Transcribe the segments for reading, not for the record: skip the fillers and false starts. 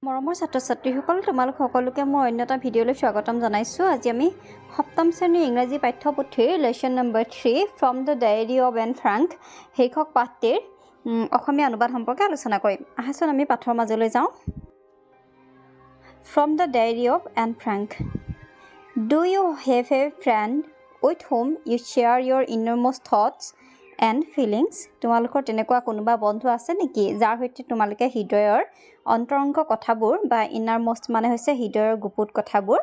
মৰমৰ ছাত্ৰ ছাত্ৰীসকল, তোমালোক সকলোকে মোৰ অন্য এটা ভিডিঅ'লৈ স্বাগতম জনাইছোঁ। আজি আমি সপ্তম শ্ৰেণীৰ ইংৰাজী পাঠ্যপুথিৰ Lesson number 3, "From the Diary of Anne Frank" শীৰ্ষক পাঠটিৰ অসমীয়া অনুবাদ সম্পৰ্কে আলোচনা কৰিম। আহাচোন, আমি পাঠৰ মাজলৈ যাওঁ। From the Diary of Anne Frank. Do you have a friend with whom you share your innermost thoughts and feelings? তোমালোকৰ তেনেকুৱা কোনোবা বন্ধু আছে নেকি, যাৰ সৈতে তোমালোকে হৃদয়ৰ অন্তৰংগ কথাবোৰ বা ইনাৰ মষ্ট মানে হৈছে হৃদয়ৰ গুপুত কথাবোৰ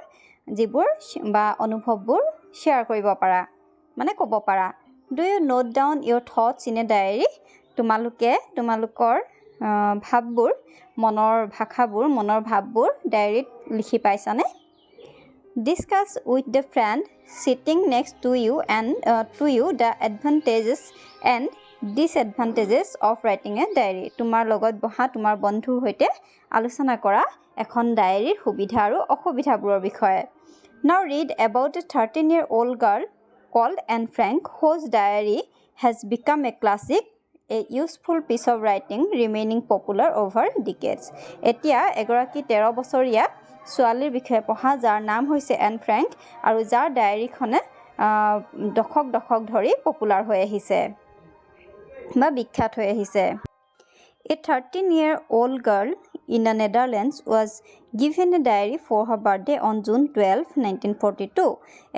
যিবোৰ বা অনুভৱবোৰ শ্বেয়াৰ কৰিব পাৰা, মানে ক'ব পাৰা? Do you note down your thoughts in a diary? তোমালোকে তোমালোকৰ ভাৱবোৰ, মনৰ ভাষাবোৰ, মনৰ ভাৱবোৰ ডায়েৰীত লিখি পাইছানে? Discuss with the friend sitting next to you and to you the advantages and disadvantages of writing a diary. তোমাৰ লগত বহা তোমাৰ বন্ধুৰ সৈতে আলোচনা কৰা এখন ডায়েৰীৰ সুবিধা আৰু অসুবিধাবোৰৰ বিষয়ে। Now read about a 13-year-old girl called Anne Frank, whose diary has become a classic, a useful piece of writing remaining popular over decades. এতিয়া এগৰাকী 13 বছৰীয়া ছোৱালীৰ বিষয়ে পঢ়া, যাৰ নাম হৈছে এন ফ্ৰেংক আৰু যাৰ ডায়েৰীখনে দশক দশক ধৰি পপুলাৰ হৈ আহিছে বা বিখ্যাত হৈ আহিছে। A 13-year-old girl in the Netherlands was given a diary for her birthday on June 12, 1942.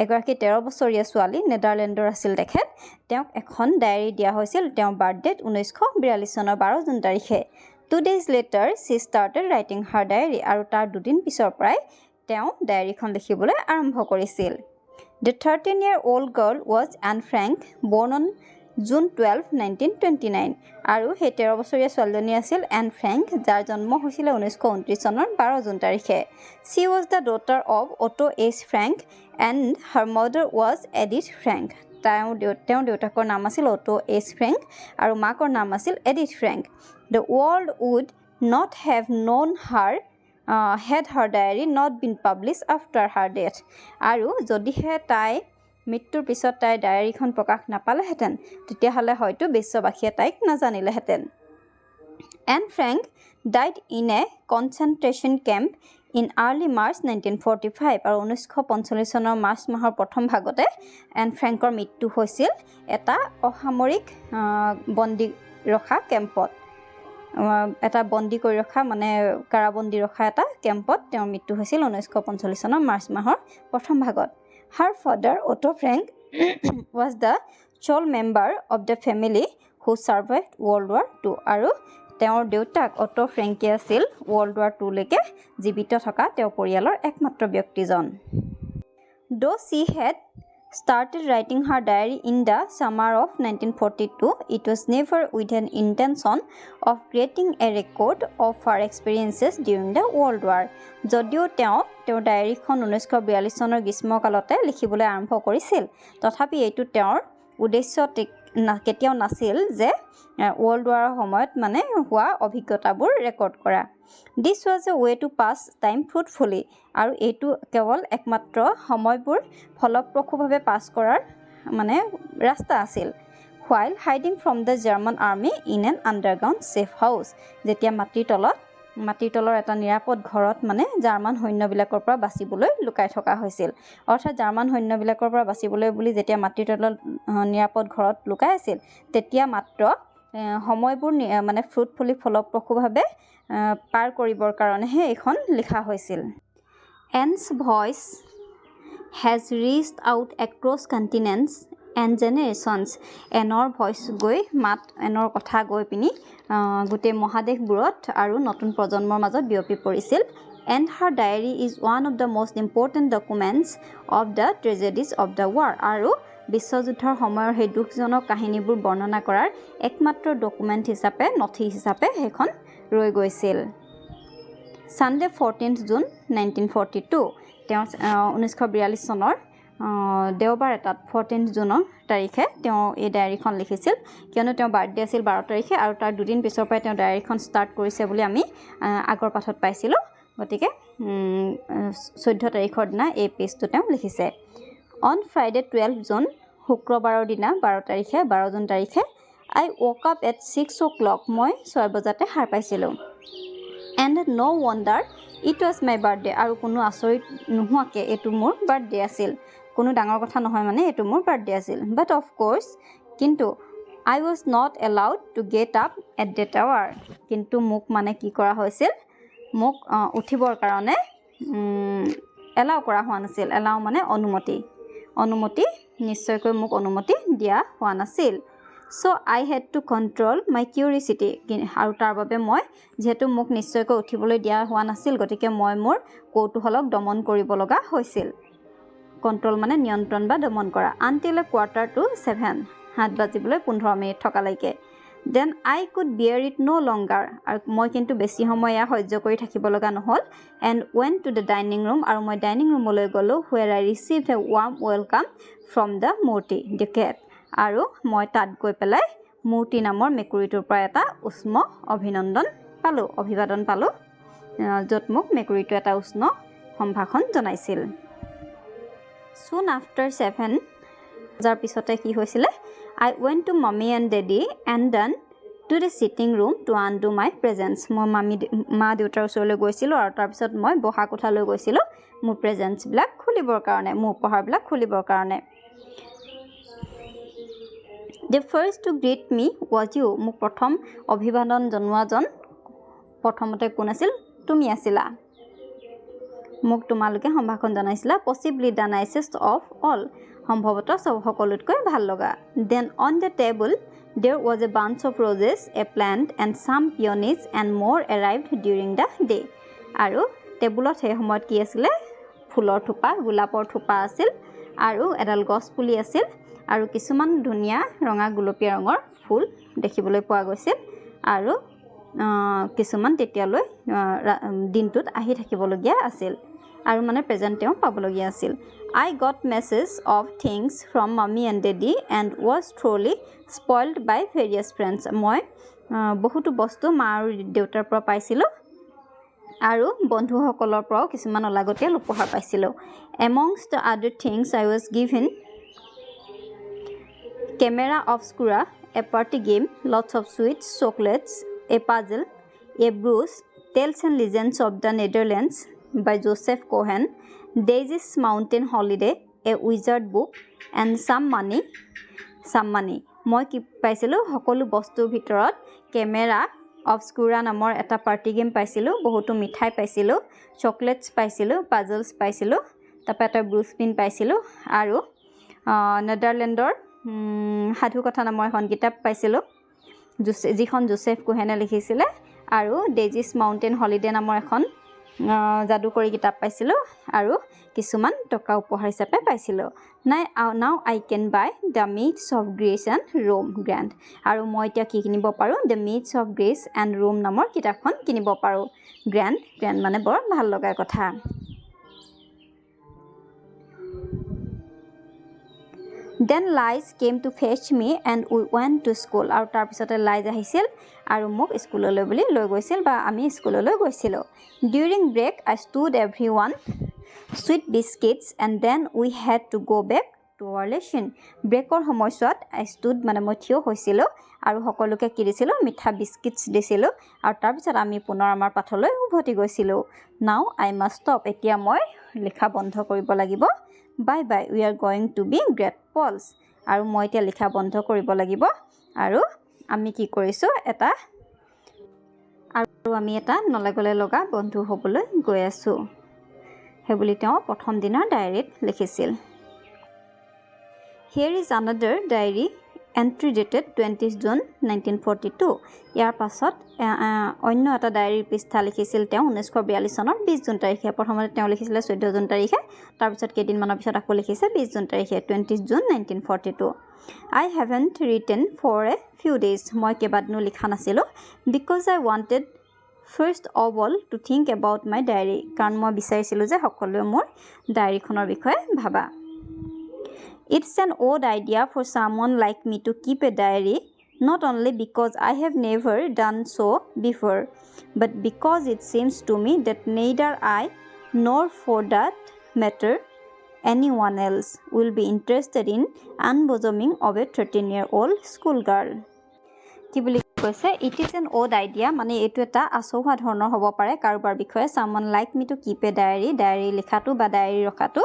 এগৰাকী 13 বছৰীয়া ছোৱালী, নেডাৰলেণ্ডৰ আছিল তেখেত, তেওঁক এখন ডায়েৰী দিয়া হৈছিল তেওঁৰ বাৰ্থডেত 1942 চনৰ 12 জুন তাৰিখে। 2 days later, she started writing her diary. আৰু তাৰ দুদিন পিছৰ পৰাই তেওঁ ডায়েৰীখন লিখিবলৈ আৰম্ভ কৰিছিল। The 13-year-old girl was Anne Frank, born on June 12, 1929. আৰু সেই 13 বছৰীয়া ছোৱালীজনী আছিল এন ফ্ৰেংক, যাৰ জন্ম হৈছিলে 1929 চনৰ 12 জুন তাৰিখে। She was the daughter of Otto H. Frank and her mother was Edith Frank. তেওঁৰ দেউতাকৰ নাম আছিল অটো এইচ ফ্ৰেংক আৰু মাকৰ নাম আছিল Edith Frank. The world would not have known her had her diary not been published after her death. আৰু যদিহে তাই মৃত্যুৰ পিছত তাইৰ ডায়েৰীখন প্ৰকাশ নাপালেহেঁতেন, তেতিয়াহ'লে হয়তো বিশ্ববাসীয়ে তাইক নাজানিলেহেঁতেন। Anne Frank died in a concentration camp in early March 1945. আৰু 1945 চনৰ মাৰ্চ মাহৰ প্ৰথম ভাগতে এন ফ্ৰেংকৰ মৃত্যু হৈছিল এটা অসামৰিক বন্দী ৰখা কেম্পত। এটা বন্দী কৰি ৰখা, মানে কাৰাবন্দী ৰখা এটা কেম্পত তেওঁৰ মৃত্যু হৈছিল 1945 চনৰ মাৰ্চ মাহৰ প্ৰথম ভাগত। Her father, Otto Frank, was the sole member of the family who survived World War II. আৰু তেওঁৰ দেউতাক অটো ফ্ৰেংকে আছিল ৱৰ্ল্ড ৱাৰ টুলৈকে জীৱিত থকা তেওঁৰ পৰিয়ালৰ একমাত্ৰ ব্যক্তিজন। Though she had started writing her diary in the summer of 1942, it was never with an intention of creating a record of her experiences during the World War. যদিও তেওঁ তেওঁৰ ডায়েৰীখন 1942 চনৰ গ্ৰীষ্মকালতে লিখিবলৈ আৰম্ভ কৰিছিল, তথাপি এইটো তেওঁৰ উদ্দেশ্য কেতিয়াও নাছিল যে ৱৰ্ল্ড ৱাৰৰ সময়ত মানে হোৱা অভিজ্ঞতাবোৰ ৰেকৰ্ড কৰা। This was a way to pass time fruitfully. আৰু এইটো কেৱল একমাত্ৰ সময়বোৰ ফলপ্ৰসূভাৱে পাছ কৰাৰ মানে ৰাস্তা আছিল, while hiding from the German army in an underground safe house. যেতিয়া মাটিৰ তলৰ এটা নিৰাপদ ঘৰত মানে জাৰ্মান সৈন্যবিলাকৰ পৰা বাচিবলৈ লুকাই থকা হৈছিল। অৰ্থাৎ জাৰ্মান সৈন্যবিলাকৰ পৰা বাচিবলৈ বুলি যেতিয়া মাটিৰ তলত নিৰাপদ ঘৰত লুকাই আছিল, তেতিয়া মাত্ৰ সময়বোৰ মানে ফ্ৰুটফুলি, ফলপ্ৰসূভাৱে পাৰ কৰিবৰ কাৰণেহে এইখন লিখা হৈছিল। Anne's voice has reached out across continents and generations. এনৰ ভইচ গৈ, মাত, এনৰ কথা গৈ পিনি গোটেই মহাদেশবোৰত আৰু নতুন প্ৰজন্মৰ মাজত বিয়পি পৰিছিল। And her diary is one of the most important documents of the tragedies of the war. আৰু বিশ্বযুদ্ধৰ সময়ৰ সেই দুখজনক কাহিনীবোৰ বৰ্ণনা কৰাৰ একমাত্ৰ ডকুমেণ্ট হিচাপে, নথি হিচাপে সেইখন ৰৈ গৈছিল। Sunday, 14 June 1942. তেওঁ 1942 চনৰ দেওবাৰ এটাত, 14 জুনৰ তাৰিখে তেওঁ এই ডায়েৰীখন লিখিছিল, কিয়নো তেওঁৰ বাৰ্থডে আছিল 12 তাৰিখে আৰু তাৰ দুদিন পিছৰ পৰাই তেওঁ ডায়েৰীখন ষ্টাৰ্ট কৰিছে বুলি আমি আগৰ পাঠত পাইছিলোঁ। গতিকে 14 তাৰিখৰ দিনা এই পেজটো তেওঁ লিখিছে। On Friday, 12 June, শুক্ৰবাৰৰ দিনা 12 তাৰিখে, 12 জুন তাৰিখে, I woke up at 6 o'clock. মই 6 বজাতে সাৰ পাইছিলোঁ। And no wonder it was my birthday. আৰু কোনো আচৰিত নোহোৱাকৈ এইটো মোৰ বাৰ্থডে আছিল, কোনো ডাঙৰ কথা নহয়, মানে এইটো মোৰ বাৰ্থডে আছিল। বাট অফক'ৰ্ছ, কিন্তু I was not allowed to get up at that hour. কিন্তু মোক মানে কি কৰা হৈছিল? মোক উঠিবৰ কাৰণে এলাউ কৰা হোৱা নাছিল। এলাউ মানে অনুমতি, অনুমতি, নিশ্চয়কৈ মোক অনুমতি দিয়া হোৱা নাছিল। So I had to control my curiosity. আৰু তাৰ বাবে মই, যিহেতু মোক নিশ্চয়কৈ উঠিবলৈ দিয়া হোৱা নাছিল, গতিকে মই মোৰ কৌতূহলক দমন কৰিব লগা হৈছিল। কণ্ট্ৰল মানে নিয়ন্ত্ৰণ বা দমন কৰা। Until a 6:45, 7 বাজিবলৈ 15 মিনিট থকালৈকে। Then I could bear it no longer. আৰু মই কিন্তু বেছি সময় এয়া সহ্য কৰি থাকিব লগা নহ'ল। And went to the dining room, আৰু মই ডাইনিং ৰুমলৈ গ'লোঁ, where I received a warm welcome from the Murty, the cat. আৰু মই তাত গৈ পেলাই মূৰ্তি নামৰ মেকুৰীটোৰ পৰা এটা উষ্ম অভিনন্দন পালোঁ, অভিবাদন পালোঁ, য'ত মোক মেকুৰীটোৱে এটা উষ্ণ সম্ভাষণ জনাইছিল। চুন আফটাৰ 7 বজাৰ পিছতে কি হৈছিলে? I went to Mummy and Daddy and then to the sitting room to undo my presents. মই মামী, মা দেউতাৰ ওচৰলৈ গৈছিলোঁ আৰু তাৰপিছত মই বহা কোঠালৈ গৈছিলোঁ মোৰ প্ৰেজেণ্টছবিলাক খুলিবৰ কাৰণে, মোৰ উপহাৰবিলাক খুলিবৰ কাৰণে। The first to greet me was you. মোক প্ৰথম অভিবাদন জনোৱাজন প্ৰথমতে কোন আছিল? তুমি আছিলা। মোক তোমালোকে সম্ভাষণ জনাইছিলা। Possibly the nicest of all, সম্ভৱতঃ চব সকলোতকৈ ভাল লগা। Then on the table there was a bunch of roses, a plant and some peonies, and more arrived during the day. আৰু টেবুলত সেই সময়ত কি আছিলে? ফুলৰ থোপা, গোলাপৰ থোপা আছিল আৰু এডাল গছ পুলি আছিল আৰু কিছুমান ধুনীয়া ৰঙা গুলপীয়া ৰঙৰ ফুল দেখিবলৈ পোৱা গৈছিল আৰু কিছুমান তেতিয়ালৈ দিনটোত আহি থাকিবলগীয়া আছিল আৰু মানে প্ৰেজেণ্ট তেওঁ পাবলগীয়া আছিল। I got masses of things from Mummy and Daddy and was thoroughly spoiled by various friends. মই বহুতো বস্তু মা আৰু দেউতাৰ পৰা পাইছিলোঁ আৰু বন্ধুসকলৰ পৰাও কিছুমান অলাগতিয়াল উপহাৰ পাইছিলোঁ। Amongst the other things, I was given Camera Obscura, a party game, lots of sweets, chocolates, a puzzle, a brooch, Tales and Legends of the Netherlands by Joseph Cohen, Daisy's Mountain Holiday, a wizard book, and some money. Some money. মই কি পাইছিলোঁ? সকলো বস্তুৰ ভিতৰত camera অবস্কুৰা নামৰ এটা party game পাইছিলোঁ, বহুতো মিঠাই পাইছিলোঁ, চকলেটছ পাইছিলোঁ, পাজলছ পাইছিলোঁ, তাৰপৰা এটা ব্ৰুচ পিন পাইছিলোঁ আৰু নেডাৰলেণ্ডৰ সাধুকথা নামৰ এখন কিতাপ পাইছিলোঁ, যিখন জোচেফ কোহেনে লিখিছিলে, আৰু ডেইজিছ মাউণ্টেইন হলিডে নামৰ এখন যাদুকৰী কিতাপ পাইছিলোঁ আৰু কিছুমান টকা উপহাৰ হিচাপে পাইছিলোঁ। নাই, now I can buy The Myths of Greece and Rome. Grand. আৰু মই এতিয়া কি কিনিব পাৰোঁ? The Myths of Greece and Rome নামৰ কিতাপখন কিনিব পাৰোঁ। গ্ৰেণ্ড, গ্ৰেণ্ড মানে বৰ ভাল লগা কথা। Then Lies came to fetch me and we went to school. আৰু তাৰপিছতে লাইজ আহিছিল আৰু মোক স্কুললৈ বুলি লৈ গৈছিল বা আমি স্কুললৈ গৈছিলোঁ। During break I stood everyone sweet biscuits and then we had to go back to our lesson. ব্ৰেকৰ সময়ছোৱাত আই ষ্টুড মানে মই থিয় হৈছিলোঁ আৰু সকলোকে কি দিছিলোঁ? মিঠা বিস্কিটছ দিছিলোঁ আৰু তাৰপিছত আমি পুনৰ আমাৰ পাঠলৈ উভতি গৈছিলোঁ। Now I must stop. এতিয়া মই লিখা বন্ধ কৰিব লাগিব। Bye bye, we are going to be great pals. আৰু মই এতিয়া লিখা বন্ধ কৰিব লাগিব আৰু আমি কি কৰিছোঁ এটা আৰু আমি এটা নলেগলে লগা বন্ধু হ'বলৈ গৈ আছোঁ, সেইবুলি তেওঁ প্ৰথম দিনৰ ডায়েৰীত লিখিছিল। Here is another diary entry dated 20 June 1942. ইয়াৰ পাছত অন্য এটা ডায়েৰীৰ পৃষ্ঠা লিখিছিল তেওঁ 1942 চনৰ 20 জুন তাৰিখে। প্ৰথমতে তেওঁ লিখিছিলে 14 জুন তাৰিখে, তাৰপিছত কেইদিনমানৰ পিছত আকৌ লিখিছে 20 জুন তাৰিখে, 20 June 1942. I haven't written for a few days, মই কেইবাদিনো লিখা নাছিলোঁ, because I wanted first of all to think about my diary, কাৰণ মই বিচাৰিছিলোঁ যে সকলোৱে মোৰ ডায়েৰীখনৰ বিষয়ে ভাবা। It's an odd idea for someone like me to keep a diary, not only because I have never done so before, but because it seems to me that neither I nor, for that matter, anyone else will be interested in unbosoming of a 13-year-old schoolgirl. কি বুলি কৈছে, "It is an odd idea," মানে এইটো এটা আচহুৱা ধৰণৰ হ'ব পাৰে কাৰোবাৰ বিষয়ে, "someone like me to keep a diary," diary লিখাটো বা ডায়েৰী ৰখাটো।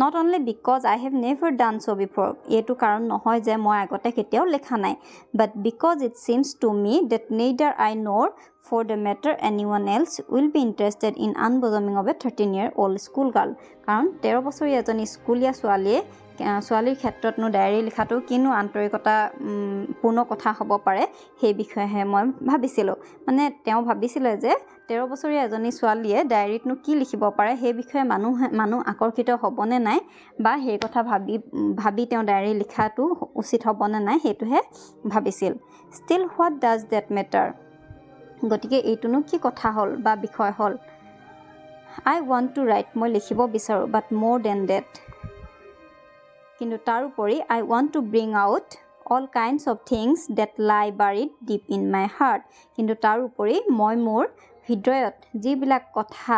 "Not only because I have never done so before," এইটো কাৰণ নহয় যে মই আগতে কেতিয়াও লিখা নাই, "but because it seems to me that neither I nor, for the matter, anyone else will be interested in unbosoming of a 13-year-old school girl." কাৰণ 13 বছৰীয়া এজনী স্কুলীয়া ছোৱালীৰ ক্ষেত্ৰতনো ডায়েৰী লিখাটো কিনো আন্তৰিকতা পূৰ্ণ কথা হ'ব পাৰে, সেই বিষয়েহে মই ভাবিছিলোঁ। মানে তেওঁ ভাবিছিলে যে 13 বছৰীয়া এজনী ছোৱালীয়ে ডায়েৰীতনো কি লিখিব পাৰে, সেই বিষয়ে মানুহ আকৰ্ষিত হ'বনে নাই বা সেই কথা ভাবি ভাবি তেওঁ ডায়েৰী লিখাটো উচিত হ'বনে নাই, সেইটোহে ভাবিছিল। "Still, what does that matter?" গতিকে এইটোনো কি কথা হ'ল বা বিষয় হ'ল? "I want to write," মই লিখিব বিচাৰোঁ। "But more than that," কিন্তু তাৰোপৰি, "I want to bring out all kinds of things that lie buried deep in my heart." কিন্তু তাৰোপৰি মই মোৰ হৃদয়ত যিবিলাক কথা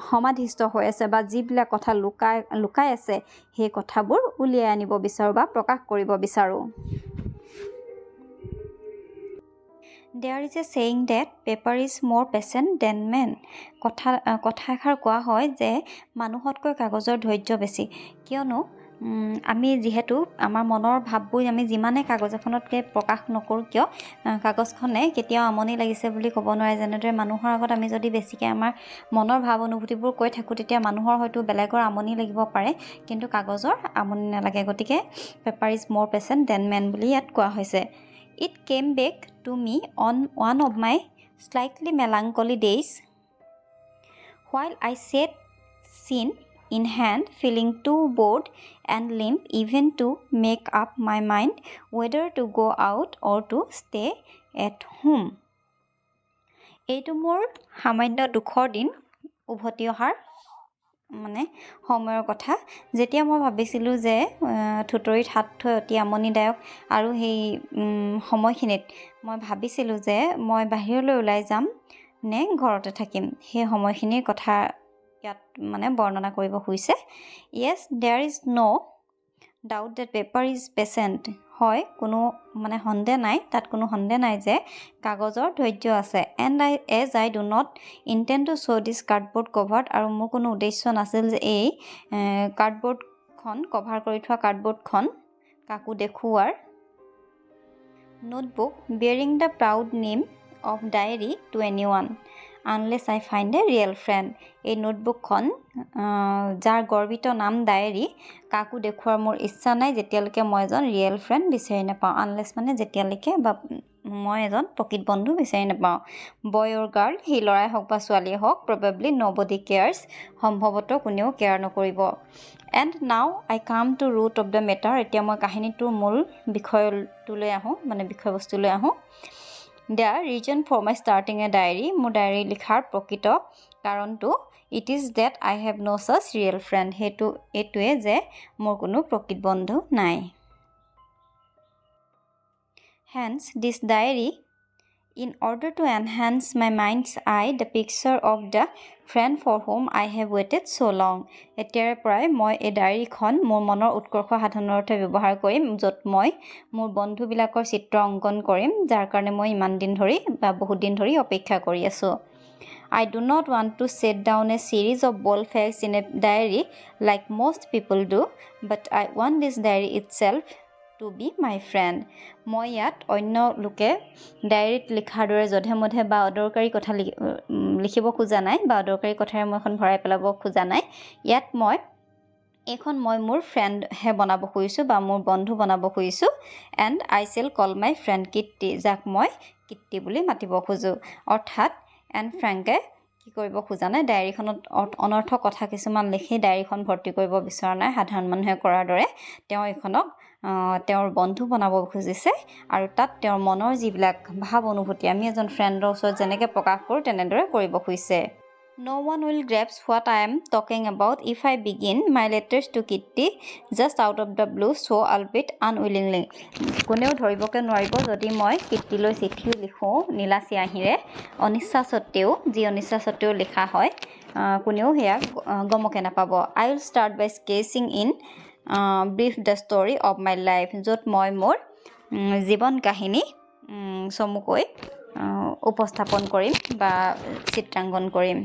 সমাধিস্থ হৈ আছে বা যিবিলাক কথা লুকাই লুকাই আছে, সেই কথাবোৰ উলিয়াই আনিব বিচাৰোঁ বা প্ৰকাশ কৰিব বিচাৰোঁ। "There is a saying that paper is more patient than man." কথা এষাৰ কোৱা হয় যে মানুহতকৈ কাগজৰ ধৈৰ্য বেছি। কিয়নো আমি যিহেতু আমাৰ মনৰ ভাৱবোৰ আমি যিমানে কাগজ এখনতকৈ প্ৰকাশ নকৰোঁ কিয়, কাগজখনে কেতিয়াও আমনি লাগিছে বুলি ক'ব নোৱাৰে। যেনেদৰে মানুহৰ আগত আমি যদি বেছিকৈ আমাৰ মনৰ ভাৱ অনুভূতিবোৰ কৈ থাকোঁ, তেতিয়া মানুহৰ হয়তো বেলেগৰ আমনি লাগিব পাৰে, কিন্তু কাগজৰ আমনি নালাগে। গতিকে "Paper is more patient than man" বুলি ইয়াত কোৱা হৈছে। "It came back to me on one of my slightly melancholy days, while I sat, chin in hand, feeling too bored and limp even to make up my mind whether to go out or to stay at home." এইটো মোৰ সামান্য দুখৰ দিন উভতি অহাৰ মানে সময়ৰ কথা, যেতিয়া মই ভাবিছিলোঁ যে থুঁতৰিত হাত থৈ অতি আমনিদায়ক আৰু সেই সময়খিনিত মই ভাবিছিলোঁ যে মই বাহিৰলৈ ওলাই যাম নে ঘৰতে থাকিম, সেই সময়খিনিৰ কথা ইয়াত মানে বৰ্ণনা কৰিব খুজিছে। "Yes, there is no doubt that paper is patient." হয়, কোনো মানে সন্দেহ নাই, তাত কোনো সন্দেহ নাই যে কাগজৰ ধৈৰ্য আছে। "And as I do not intend to show this cardboard covered," আৰু মোৰ কোনো উদ্দেশ্য নাছিল যে এই কাৰ্ডবৰ্ডখন, কভাৰ কৰি থোৱা কাৰ্ডবৰ্ডখন কাকো দেখুওৱাৰ, "notebook bearing the proud name of diary to anyone unless I find a real friend," এই নোটবুকখন, যাৰ গৰ্বিত নাম ডায়েৰী, কাকো দেখুওৱাৰ মোৰ ইচ্ছা নাই যেতিয়ালৈকে মই এজন ৰিয়েল ফ্ৰেণ্ড বিচাৰি নাপাওঁ। আনলেছ মানে যেতিয়ালৈকে বা মই এজন প্ৰকৃত বন্ধু বিচাৰি নাপাওঁ। "বয় অৰ গাৰ্ল," সি ল'ৰাই হওক বা ছোৱালীয়ে হওক, "probably nobody cares," সম্ভৱতঃ কোনেও কেয়াৰ নকৰিব। "And now I come to root of the matter." এতিয়া মই কাহিনীটোৰ মূল বিষয়টোলৈ আহোঁ, মানে বিষয়বস্তুলৈ আহোঁ। "The reason for my starting a diary," মোৰ ডায়েৰী লিখাৰ প্ৰকৃত কাৰণটো, "it is that I have no such real friend," সেইটো এইটোৱে যে মোৰ কোনো প্ৰকৃত বন্ধু নাই। "Hence this diary, in order to enhance my mind's eye the picture of the friend for whom I have waited so long." এতিয়াৰে পৰাই মই এই ডায়েৰীখন মোৰ মনৰ উৎকৰ্ষ সাধনৰ অৰ্থে ব্যৱহাৰ কৰিম, য'ত মই মোৰ বন্ধুবিলাকৰ চিত্ৰ অংকন কৰিম, যাৰ কাৰণে মই ইমান দিন ধৰি বা বহুত দিন ধৰি অপেক্ষা কৰি আছোঁ। "I do not want to set down a series of bald facts in a diary like most people do, but I want this diary itself to be my friend." মই ইয়াত অন্য লোকে ডায়েৰীত লিখাৰ দৰে যধে মধে বা অদৰকাৰী কথা লিখিব খোজা নাই বা অদৰকাৰী কথাৰে মই এখন ভৰাই পেলাব খোজা নাই। ইয়াত মই এইখন মই মোৰ ফ্ৰেণ্ডহে বনাব খুজিছোঁ বা মোৰ বন্ধু বনাব খুজিছোঁ। "And I shall call my friend Kitty," যাক মই কিট্টি বুলি মাতিব খোজোঁ। অৰ্থাৎ এন ফ্ৰেংকে কি কৰিব খোজা নাই? ডায়েৰীখনত অনৰ্থক কথা কিছুমান লিখি ডায়েৰীখন ভৰ্তি কৰিব বিচৰা নাই সাধাৰণ মানুহে কৰাৰ দৰে। তেওঁ এইখনক তেওঁৰ বন্ধু বনাব খুজিছে আৰু তাত তেওঁৰ মনৰ যিবিলাক ভাৱ অনুভূতি, আমি এজন ফ্ৰেণ্ডৰ ওচৰত যেনেকৈ প্ৰকাশ কৰোঁ, তেনেদৰে কৰিব খুজিছে। "No one will grasp what I am talking about if I begin my letters to Kitty just out of the blue, so albeit unwillingly." কোনেও ধৰিবকে নোৱাৰিব যদি মই কিট্টিলৈ চিঠি লিখোঁ নীলা চিয়াঁহীৰে, অনিচ্ছা স্বত্তেও, যি অনিচ্ছা স্বত্তেও লিখা হয়, কোনেও সেয়া গমকে নাপাব। "I will start by sketching in brief the story of my life," য'ত মই মোৰ জীৱন কাহিনী চমুকৈ উপস্থাপন কৰিম বা চিত্ৰাংকন কৰিম।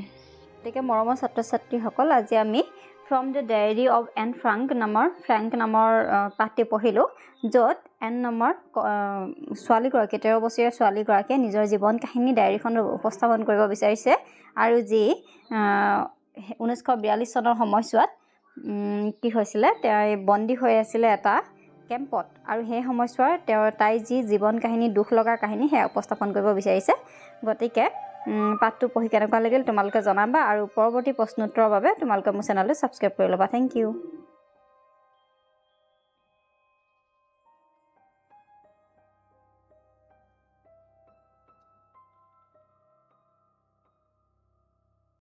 গতিকে মৰমৰ ছাত্ৰ ছাত্ৰীসকল, আজি আমি "From the Diary of Anne Frank" নামৰ পাঠটি পঢ়িলোঁ, য'ত এন নামৰ ছোৱালীগৰাকী, 13 বছৰীয়া ছোৱালীগৰাকীয়ে নিজৰ জীৱন কাহিনী ডায়েৰীখনত উপস্থাপন কৰিব বিচাৰিছে আৰু যি 1942 চনৰ সময়ছোৱাত কি হৈছিলে, তেওঁ বন্দী হৈ আছিলে এটা কেম্পত আৰু সেই সময়ছোৱাৰ তাইৰ যি জীৱন কাহিনী, দুখ লগা কাহিনী, সেয়া উপস্থাপন কৰিব বিচাৰিছে। গতিকে পাঠটো পঢ়ি কেনেকুৱা লাগিল তোমালোকে জনাবা আৰু পৰৱৰ্তী প্ৰশ্নোত্তৰৰ বাবে তোমালোকে মোৰ চেনেলটো ছাবস্ক্ৰাইব কৰি ল'বা। Thank you.